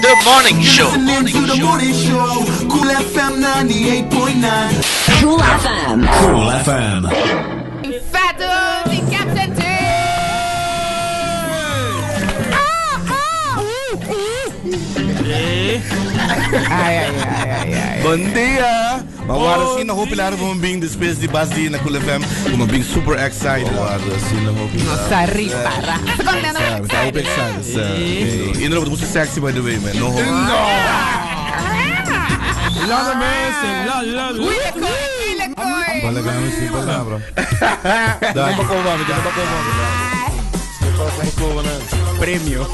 The Morning Show. Listening to the morning show. Cool FM 98.9. Cool FM. Cool FM. Fato di Captain T. Ai, ai, ai, ai, ai. Bon dia! Ma warda asina hopi largo pa mi bin despues di bas di na Cool FM ku mi bin super excited. Warda asina hopi No largo. sa ripara. Sta contento Sa, mi ta hopi excited. Sa, eh. Indra, bo ta gusta sexy by the way, man. No homo. Love mercy, love, love. Wile koi, wile koi. Balaga mi sin palabra. Dai pa koba, mi dai pa koba. Pasa pa koba na. Premio.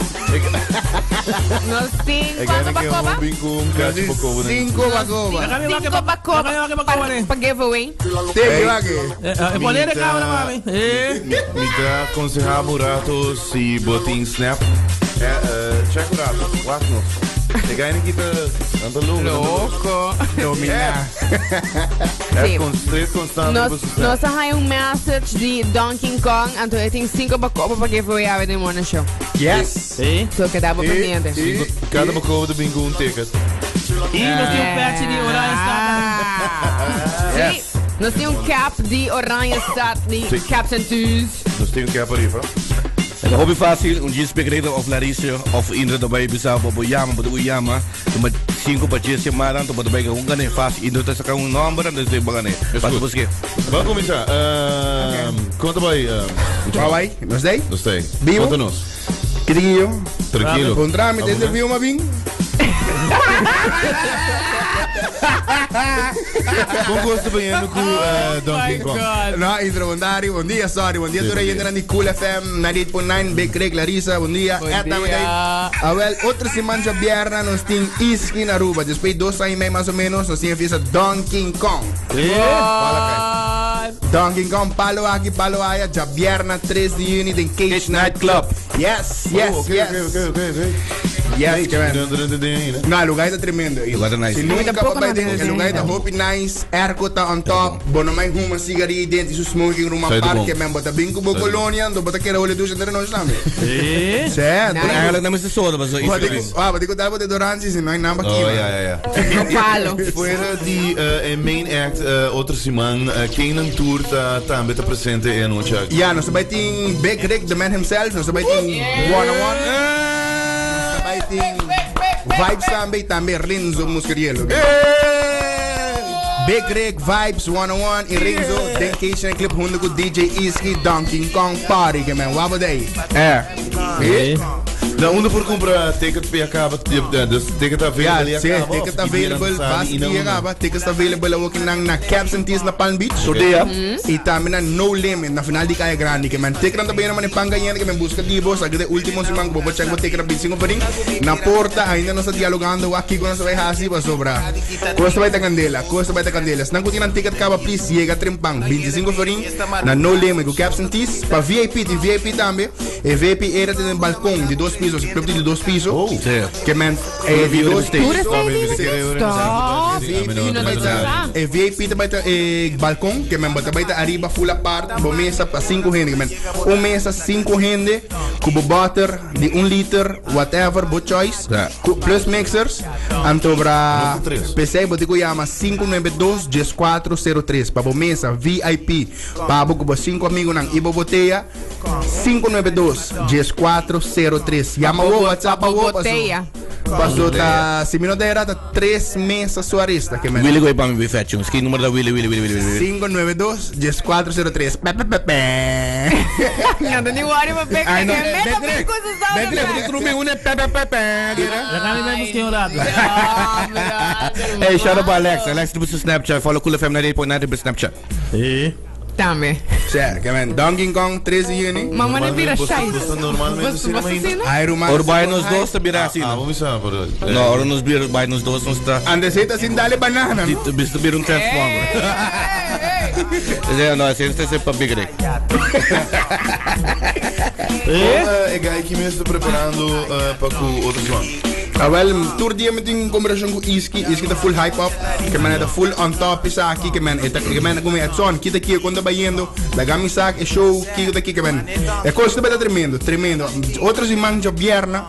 Nos tin Ik cuanto ga pa een coba? bin ku un kachi pa koba na. Cinco bacoba. Cinco pa coba. Pa giveaway. Teke, wake. Poner de cámara, mami. Eh. Mi ta aconseha bo un rato si bo tin Snap. Eh, eh, check un rato. Wak nos. E guy kita anda loco. Loco. Domina. É Sí. con, constante Nos, bo Snap. nos a haya un message di Donkey Kong, anto e tin cinco pa coba pa giveaway awe den morning show. Yes. Sí. So keda bo pendiente. Cinco, cada bacoba ta bin cu un ticket. Y nos tin un patch di Oranjestad. Ah. Sí. Nos tin un cap di Oranjestad di Sí. Captain Toos. Nos tin un cap ariba. E ta hopi fácil, un djis Pegredo of Larissa of Indra ta bai bisa bo bo yama, bo ta ku yama, tuma 5 pa 10 yamada, anto bo ta bai ku un gané fácil. Indra ta saka un nomber, anto bo gané. Basta buské. Ban kuminsá. Kon ta bai? Bye bye. Nos dei? Nos dei. Bibo? Konta nos. Kiti kiyo? Tranquilo. Kontra mi te interview ma bin. Kon kos ta bayendo ku Donkey Kong? No, Indra, bon dari, bon dia, sorry, bon dia Sí, tur bon dia. gente di Cool FM 98.9, Big Rick, Larissa, bon dia. Bon Edna, dia. Ah, wel, otro siman djabièrnè nos tin Iski na Aruba. Despues di dos aña y mei mas o menos nos tin e fiesta Donkey Kong. Donkey Kong, palo aki, palo aya, djabièrnè 3 di juni den Cage Night Club. Yes, yes, Oh, ok, yes. ok, ok, ok, ok. Yes, que man. No, No, e lugar ta tremendo. Lugar ta nice. Si nunca Tampoco pa bai no den, ta e lugar ta hopi nice, airco ta on top, bo no mai huma sigaria den su smoking room Sai ta apart, bon. ke men bo ta bin ku bo Sai ta bon. colonia, ando bo ta kere hole douche entre nos tambe. Eh. Sè, Nice. Eigenlijk na mester soda, paso Bo iets. di ah, bo di ku tal bo deodorante si no hay nada Oh, aki. ja, ja, ja. No palo. Fuera di e main act otro siman, ken tur ta tambe ta presente e anochi aki? Ja, nos ta bai tin Big Rick, the man himself, nos ta bai tin One on One. Nos ta bai tin Vibes tambe y tambe Renzo Muscariello. Big Rick, Vibes, One on One y Renzo den Cage Night Club hunto cu DJ Iski, Donkey Kong Party, ke men wabo dei. Eh. Eh. Na unda por cumpra ticket pa caba? Dus ticket available Ja, ya sí, caba, ticket of available, iedereen basta sabi dia ina caba. Tickets available awor ki nan na Caps and Tees na Palm Beach. Tur dia. Y tambe na No Limit na final di Kaya Grandi. Ke men ticket nan ta bena mane pan cayente ke men busca di bo. Sa de ultimo siman ku bo por check bo ticket na 25 florin. Na porta ainda nos ta dialogando wak kiko nos ta bai hasi pasobra cos ta bai ta candela, cos ta bai ta candela. Esnan ku tin nan ticket caba please yega trempan 25 florin na No Limit ku Caps and Tees. Pa VIP tin VIP tambe. E VIP era tin den balcon di dos piso, club di dos piso. Oh. Sí. Ke men eh, di dos Stage. Pura piso. stage. Stop. VIP ta bai ta e VIP ta bai ta e balcon ke men bo ta bai ta ariba full apart bo mesa pa cinco hende ke men un mesa cinco hende ku bo boter di un liter whatever bo choice Ja. ku plus mixers anto bra Nos ta tres. pesey bo tin ku yama 592 1403 pa bo mesa VIP pa bo ku bo cinco amigonan i bo boteya 592 1403 yama Pa bo bo whatsapp pa bo bo paso boteya. paso ta si mi no ta era ta tres mesa su arista ke men Willy gooi pa mi bij Fat Tunes. Ki numero da Willy, Willy, Willy, Willy, Willy. 592 1403 Pe, pe, pe, pe. No ta ni worry pa Big Ai, no. Rick. Meta Big Rick. big cosa sabe. Big Rick, bo ta un pe, pe, pe, pe. Laga mi bai busca un rato. Hey, shout out pa Alex. Alex riba su Snapchat. Follow Cool FM 98.9 riba Snapchat. Eh. Tambe. Sè, ke men Donkey Kong 3 di juni. Mama ne bira Normalmente, shai. boso normalmente Boso asina boso mainta. asina? Ai ruman. Ora bai nos dos ta bira asina. Ah, vamos bisa, pero. No, ora nos bira bai nos dos nos ta. Andesita sin dale banana. no? Bis ta bira un transformer. Esei no, esei ta ser pa Big Rick. Eh, e guy ki mes ta preparando pa ku otro siman? Ah, wel, tur dia mi tin conversacion cu Iski. Iski ta full hype up. Ke men ta full on top esaki. Ke men, e ta, ke men come Edson, kita ki kon ta bayendo. Laga mi sak e show, kiko ta ki ke men. E cos ta beta tremendo, tremendo. Otro siman djabièrnè.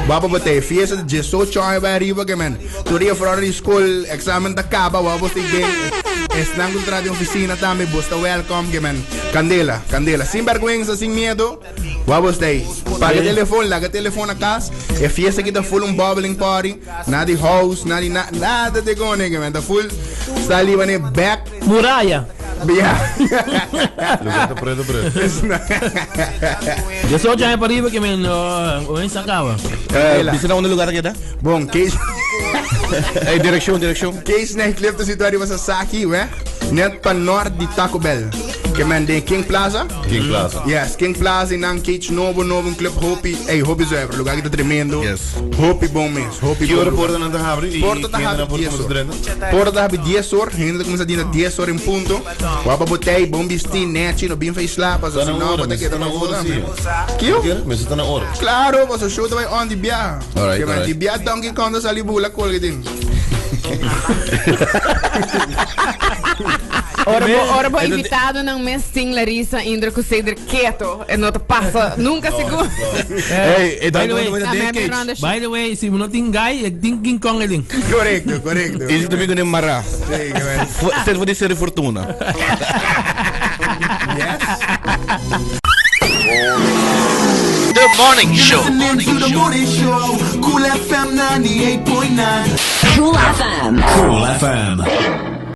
Wapa bo te fiesta di 18 aña bai ariba ke men. Tur dia for di school, examen ta kaba, wapa bo stay den. Esnan ku ta traha den oficina tambe, bo sta welcome ke men. Candela, candela. Sin vergüenza, sin miedo. Wapa bo stay. Paga telefon, laga telefon na kas. E fiesta aki ta full un bubbling party. Nada di house, nada di na, nada te kone ke men. Ta full sali wanneer back. Muraya. Ja. Lugar ta preto preto. 18 aña pa riba ke men o en sacaba. Bisa na unda lugar ta keda? Bon, Kees. Hey, direccion, direccion. Kees Nightclub ta situa riba Sasaki, we. Net pa nort di Taco Bell. Ke men den King Plaza. King Plaza. Yes, King Plaza y nan cage nobo, nobo, un club hopi. Ey, hopi zuiver. Lugar ki ta tremendo. Yes. Hopi bon mes. Hopi Ki bon ora lugar. porta nan ta habri y Porta ta kende habri nan por 10 kuminsa or. drenta? Porta ta habri 10 or. Hende ta kuminsa dina 10 or en punto. Wapa botei, bon bisti, nechi, no bin fei slapa. So Ta si na no, ora, bo ta mester keda ta na na ora, ora. si. Kio? Mester ta na ora. Claro, paso show ta bai on di bia. Alright, Ke men, alright. Di bia Donkey Kong ta sali bula kolge din. Ora bo, ora bo invitado nan mes tin Larissa, Indra ku Cedric keto. E no ta pasa nunca segun. Hey, e By the way, dan Ah, den me cage. ronda By the way, si no tin guy, e tin King Kong e din. Correcto, correcto. Isi tambe ku den mará. Sí, ke men. Stel voor di ser fortuna. Yes. The Morning Show. Listening to the morning show. Cool FM 98.9. Cool FM. Cool FM.